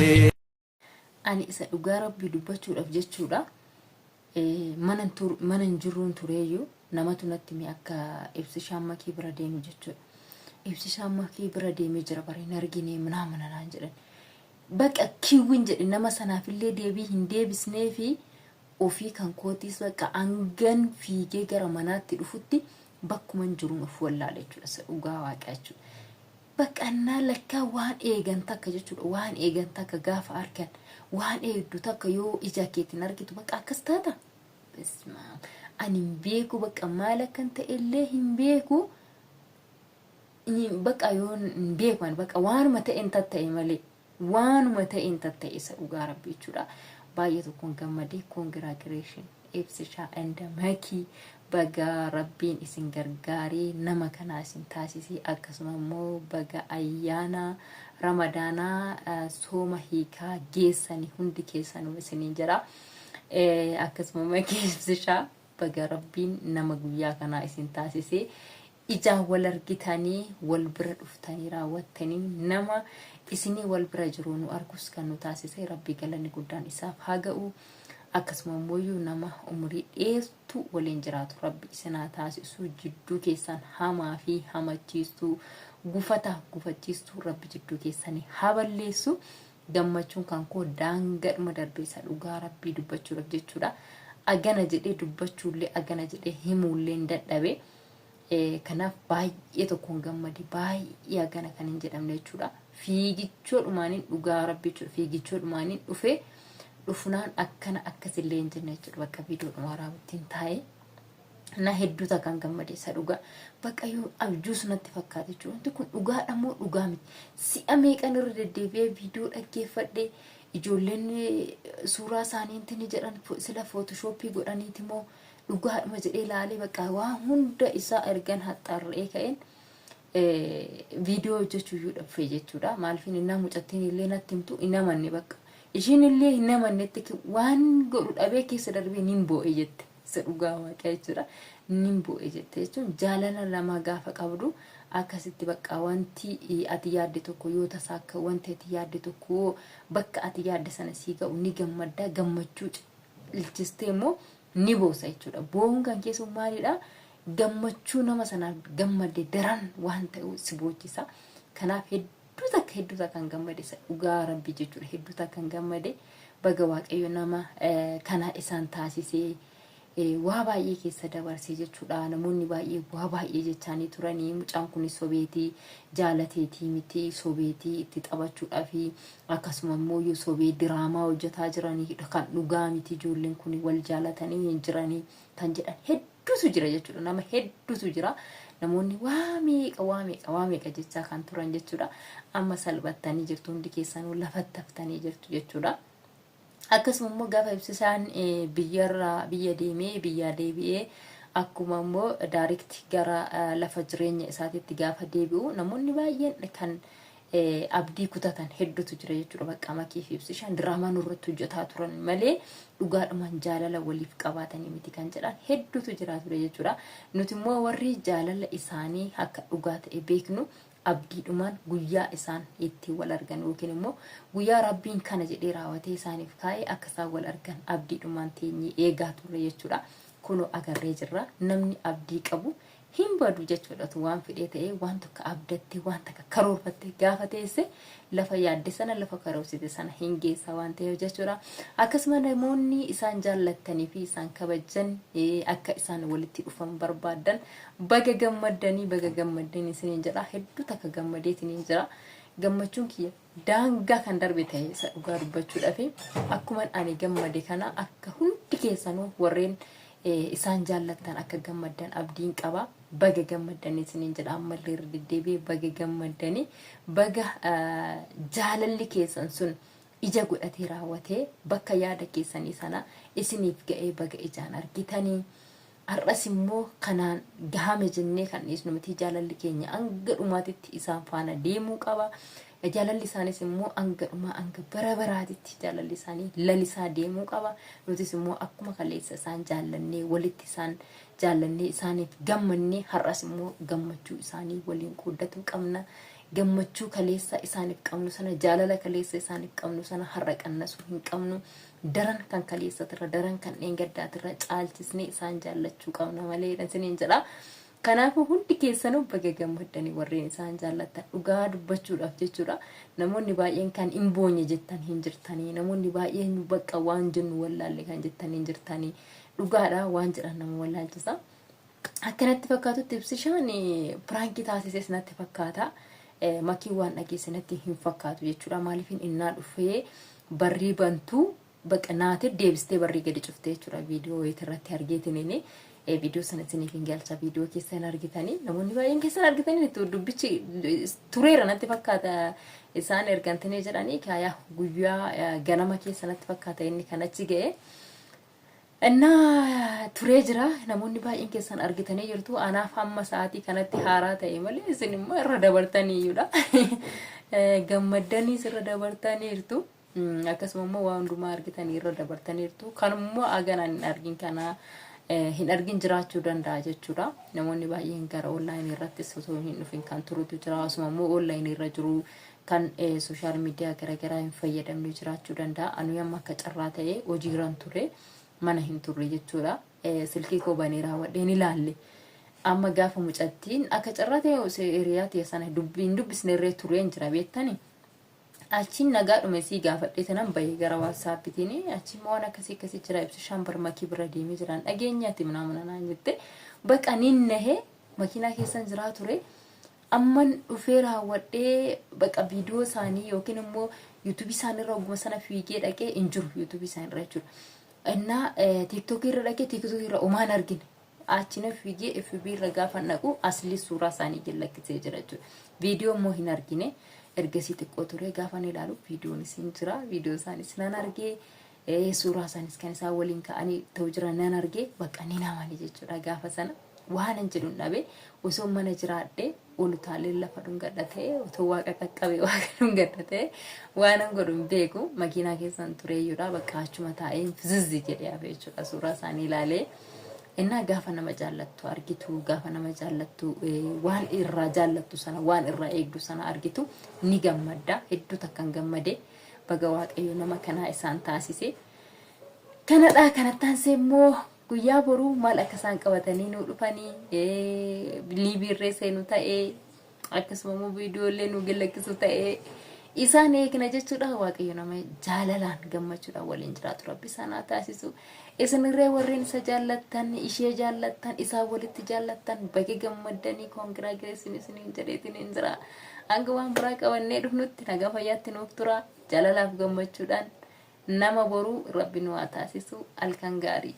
Argatee. Ani isa dhugaa Rabbii dubbachuudhaaf jechuudha. Mana hin jirruun tureeyyuu namatu natti hime akka Ibsishaan Makii bira deeme jechuudha. Ibsishaan Makii bira deemee jira bara hin argine minaamina naan jedhan. Baqa kiwwin jedhe, nama sanaafillee deebii hin deebisnee fi ofii kan kootiis bakka hangan fiigee gara manaatti dhufutti bakkuman jiruun of wallaale jechuudha. Isa dhugaa Waaqaa jechuudha. Baqannaa lakkaa waan eegan takka jechuudha. Waan eegan takka gaafa argan, waan eegdu takka yoo ija keetiin argitu, bakka akkas taata. Bismaam. Ani hin beeku, bakka maal akkan ta'e illee hin beeku. Bakka yoo hin beeku ani, bakka waanuma ta'een tatta'e malee, waanuma ta'een tatta'e, isa dhugaa Rabbi jechuudha. Baay'ee tokkoon gammadee. Congratulation Ibsishaa and Makii, baga Rabbiin isin gargaaree nama kanaa isin taasisee. Akkasuma immoo baga ayyaana Ramadaanaa sooma hiikaa geessani hundi keessanuu isiniin jedha. Akkasuma Makii, Ibsishaa, baga Rabbiin nama guyyaa kanaa isin taasisee, ijaan wal argitanii, wal bira dhuftanii raawwattanii, nama isinii wal bira jiru nu argus kan nu taasise Rabbii galanni guddaan isaaf haa ga'u. Akkasuma immoo nama umurii dheertuu waliin jiraatu Rabbi isin haa taasisu. Jidduu keessan hamaa fi hamachiistuu, gufataaf gufachiistuu Rabbi jidduu keessanii haa balleessu. Gammachuun kan koo daangadhuma darbee, isa dhugaa Rabbii dubbachuudhaaf jechuudha. Agana jedhee dubbachuullee, agana jedhee himuullee hin dadhabe. Kanaaf baay'ee tokkoon gammade, baay'ee agana kan hin jedhamne jechuudha. Fiigichoodhumaaniin, dhugaa Rabbii jechuudha. Fiigichoodhumaaniin dhufee dhufnaan akkana akkasillee hin jenne jechuudha. Bakka viidiyoodhuma waraabuttiin taa'ee. Na hedduu takkaan gammade, isa dhugaa. Bakka yoo abjuus natti fakkaate jechuudha. Wanti kun dhugaadha moo dhugaa miti? Si'a meeqan irra deddeebi'ee viidiyoo dhaggeeffadhe, ijoolleen suuraa isaaniitti ni jedhan, sila footoshoppii godhaniiti moo dhugaadhuma jedhee ilaalee, bakka waa hunda isaa ergan haxxaarra'ee ka'een viidiyoo hojjechuu iyyuu dhufe jechuudha. Maaliif innaa mucattiin illee natti himtu hin amanne, bakka. Ishiin illee hin amannetti waan godhu dhabee keessa darbee nin boo'e jette. Isa dhugaa Waaqaa jechuudha. Nin boo'e jette jechuun jaalala namaa gaafa qabdu akkasitti bakka wanti ati yaadde tokko yoo tasaa akka wanti ati yaadde tokko bakka ati yaadde sana sii ga'u ni gammadda, gammachuu ilchistee immoo ni boosa jechuudha. Boo'uun kan keessu maalidha? Gammachuu nama sanaaf gammadde daran waan ta'u si boochisa. Kanaaf hedduu takka, hedduu takka kan gammade, isa dhugaa Rabbii jechuudha. Hedduu takka kan gammade, baga Waaqayyo nama kana isaan taasisee, waa baay'ee keessa dabarsee jechuudha. Namoonni baay'ee waa baay'ee jechaanii turanii, mucaan kun sobeetii jaalateetii miti, sobeetii itti taphachuudhaafi, akkasuma immoo yoo sobee diraamaa hojjetaa jiranii kan dhugaa miti, ijoolleen kun wal jaalatanii hin jiranii kan jedhan hedduutu jira jechuudha. Nama hedduutu jira. Namoonni waa meeqa, waa meeqa, waa meeqa jechaa kan turan jechuudha. Amma salphattanii jirtu, hundi keessanuu lafatti haftanii jirtu jechuudha. Akkasuma immoo gaafa Ibsisaan biyyarraa biyya deemee biyyaa deebi'ee, akkuma immoo direct gara lafa jireenya isaatiitti gaafa deebi'u, namoonni baay'een kan abdii kutatan hedduutu jira jechuudha. Bakka Makii fi Ibsishaan diraamaa nurratti hojjetaa turan malee dhugaadhumaan jaalala waliif qabaatanii miti kan jedhan hedduutu jira ture jechuudha. Nuti immoo warri jaalala isaanii akka dhugaa ta'e beeknu abdiidhumaan guyyaa isaan itti wal argan yookiin immoo guyyaa Rabbiin kana jedhee raawwatee isaaniif kaa'ee akka isaan wal argan abdiidhumaan teenyee eegaa turre jechuudha. Kunoo agarree jirra. Namni abdii qabu hin badu jechuudha. Waan fedhee ta'ee, waan tokko abdattee, waan takka karoorfattee gaafa teesse, lafa yaadde sana, lafa karoorsite sana hin geessa waan ta'eef jechuudha. Akkasuma namoonni isaan jaallattanii fi isaan kabajan, akka isaan walitti dhufan barbaaddan, baga gammaddanii, baga gammaddanii isiniin jedha. Hedduu takka gammadeetiniin jira. Gammachuun kiyya daangaa kan darbe ta'e, isa dhugaa dubbachuudhaaf. Akkuma ani gammade kana akka hundi keessanuu warreen isaan jaallattan akka gammaddan abdiin qaba. Baga gammaddanii isiniin jedha. Ammallee irra deddeebi'ee baga gammaddanii, baga jaalalli keessan sun ija godhatee raawwatee bakka yaada keessanii sana isiniif ga'ee baga ijaan argitanii. Har'as immoo kanaan gahame jennee kan dhiisnu miti. Jaalalli keenya hanga dhumaatitti isaan faana deemuu qaba. Jaalalli isaanis immoo hanga dhumaa, hanga bara baraatitti jaalalli isaanii lalisaa deemuu qaba. Nutis immoo akkuma kaleessa isaan jaallannee, walitti isaan jaallannee, isaaniif gammannee, har'as immoo gammachuu isaanii waliin qooddatuu qabna. Gammachuu kaleessa isaaniif qabnu sana, jaalala kaleessa isaaniif qabnu sana har'a qannasuu hin qabnu. Daran kan kaleessatirra, daran kan dheengaddaatirra caalchisnee isaan jaallachuu qabna malee isiniin jedha. Kanaafuu hundi keessanuu baga gammaddanii warreen isaan jaallattan, dhugaa dubbachuudhaaf jechuudha. Namoonni baay'een kan hin boonye jettan hin jirtanii. Namoonni baay'een bakka waan jennu wallaalle kan jettan hin jirtanii. Dhugaadha, waan jedhan nama wallaalchisa. Akkanatti fakkaatutti Ibsishaan prankii taasises natti fakkaata. Makiin waan dhageesse natti hin fakkaatu jechuudha. Maaliif innaa dhufee barrii bantuu baqa naatee deebistee barrii gadi cuftee jechuudha. Viidiyoo wayitii irratti argeetiniini. Viidiyoo sana isiniif hin galcha. Viidiyoo keessa hin argitanii. Namoonni baay'een keessan argitanii dubbichi tureera natti fakkaata. Isaan ergantanii jedhanii kaayaa guyyaa ganama keessa natti fakkaata inni kan achi ga'e. Innaa turee jira. Namoonni baay'een keessan argitanii jirtu. Anaaf hamma sa'aatii kanatti haaraa ta'e malee isin immoo irra dabartaniiyyudha. Gammaddaniis irra dabartaniirtu. Akkasuma immoo waan hundumaa argitanii irra dabartaniirtu. Kanummoo aganaan hin argin kana hin argin jiraachuu danda'a jechuudha. Namoonni baay'een gara onlineii irrattis osoo hin dhufin kan turutu jira. Asuma immoo onlineii irra jiru kan social media garaagaraa hin fayyadamne jiraachuu danda'a. Anu amma akka carraa ta'ee hojiirran ture, mana hin turre jechuudha. Silkii koo banee raawwadheen ilaalle. Amma gaafa mucattiin akka carraa ta'e hiriyaa ta'e sana hin dubbisne irree tureen jira beektani. Achiin nagaa dhume sii gaafadhee tanan bahee gara WhatsAppitiin, achiin waan akkasii akkasii jira, Ibsishaan barmakii bira deemee jiran dhageenyaati minaa naan jette. Baqa nin nahee, makiinaa keessan jiraa ture. Amman dhufee raawwadhee baqa viidiyoo isaanii yookiin immoo YouTubeii isaanii irra oguma sana fiigee dhaqee hin jiru YouTubeii isaanii irra jechuudha. Innaa TikTokii irra dhaqee TikTokii irra homaan argine. Achina fiigee FB irra gaafa dhaqu asli suuraa isaanii jallakkisee jira jechuudha. Viidiyoo immoo hin argine. Ergasii xiqqoo ture gaafa inni ilaalu viidiyoonis hin jira. Viidiyoo isaanis nan argee. Suuraa isaanis kan isaan waliin ka'anii ta'u jira nan argee, bakka ni namani jechuudha gaafa sana. Waan hin jedhu dhabe. Osoo mana jiraadhe ol utaalee lafa dhungadha ta'e, otoo waaqa qaqqabe waaqa dhungadha ta'e, waan an godhu hin beeku. Makiinaa keessan tureeyyuudha, bakka achuma taa'ee zizzi jedhee hafe jechuudha suuraa isaanii ilaalee. Innaa gaafa nama jaallattu argitu, gaafa nama jaallattu waan irraa jaallattu sana, waan irraa eegdu sana argitu ni gammadda. Hedduu takkan gammade. Baga Waaqayyo nama kanaa isaan taasise. Kanadhaa kanatti immoo guyyaa boruu maal akka isaan qabatanii nu dhufanii, liibiirree seenu ta'ee, akkasuma immoo viidiyoolee nu gallakkisu ta'ee isaan eegna jechuudha. Waaqayyo nama jaalalaan gammachuudhaan waliin jiraatu Rabbi isaan haa taasisu. Isinirree warreen isa jaallattan, ishee jaallattan, isaan walitti jaallattan baga gammaddanii, congratulation isiniin jedheetiin hin jira. Hanga waan biraa qabannee dhufnutti nagaa fayyaatti nuuf tura. Jaalalaaf gammachuudhaan nama boruu Rabbi nu haa taasisu. Halkan gaarii.